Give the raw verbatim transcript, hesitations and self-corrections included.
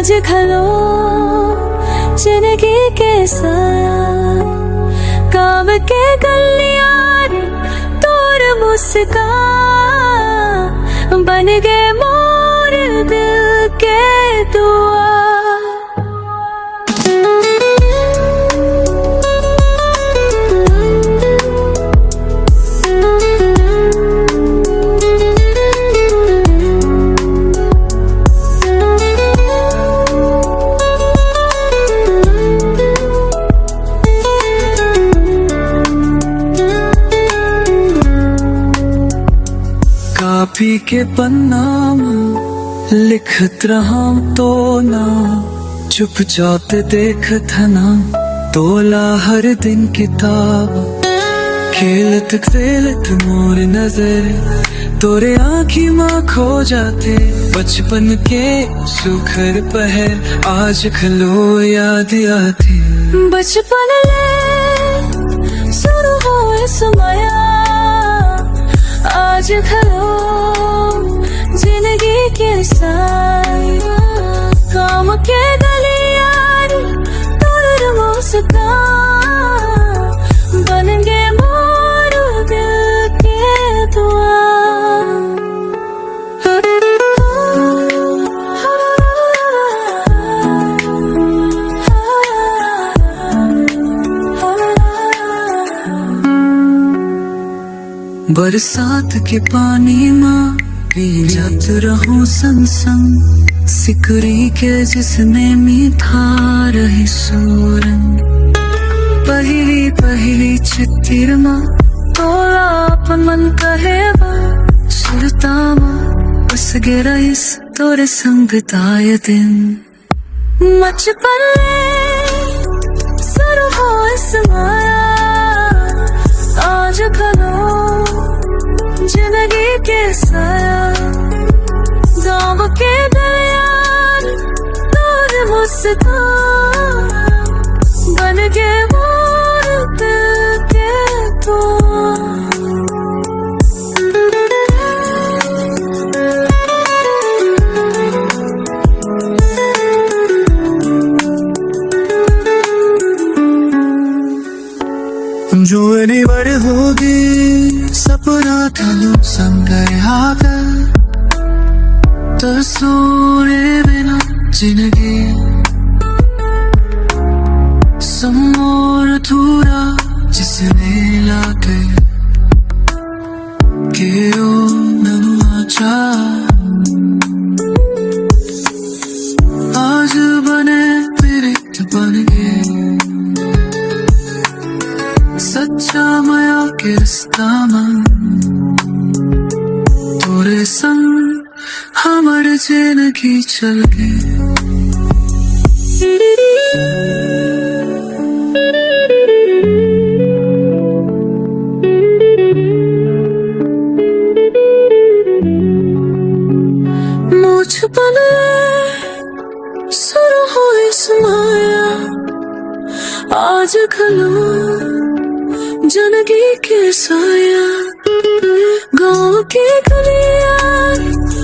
घलो जिनगी के साया, गाँव के गलियाँ रे तोर मुस्कान बन गे मोर दिल के दुआ। कापी के पन्ना म लिखत रहंव तो ना, चुपचाप देखत हंव ना तोला हर दिन किताब। खेलत खेलत मोर नजर तोरे आँखी म खो जाथे, बचपन के सुघर पहर आज घलो याद आथे। बचपन ले शुरू होए समय आज घलो जिनगी के साया, गाँव के गलियाँ रे तोर मुस्कान बन गे मोर दिल के दुआ। बरसात के पानी म भींजत रहूं संग संग, सिकरी के जिसने मीठा रहे सूरन। पहिली पहिली चित्तिर म तोला अपन मन कहे बर, सुरता म बस गे रहिस तोरे संग ताय दिन। बचपन ले शुरू होए समय आज घलो जिनगी के साया, गाँव के गलियाँ रे तोर मुस्कान बन गे मोर दिल के दुआ। जुअनी बड़ होगे सपना थानो संग रहा कर, तो सोने बिना जिनगी समोर थूरा जिसने लागे केरो ननुआ चा आज बने पीरित बन गे सच्चा मया के रिश्ता म तोरे संग हमर जिनगी चल गे। मुझ बन शुरू होए समाया आज घलो जिनगी के साया, गाँव के गलियाँ रे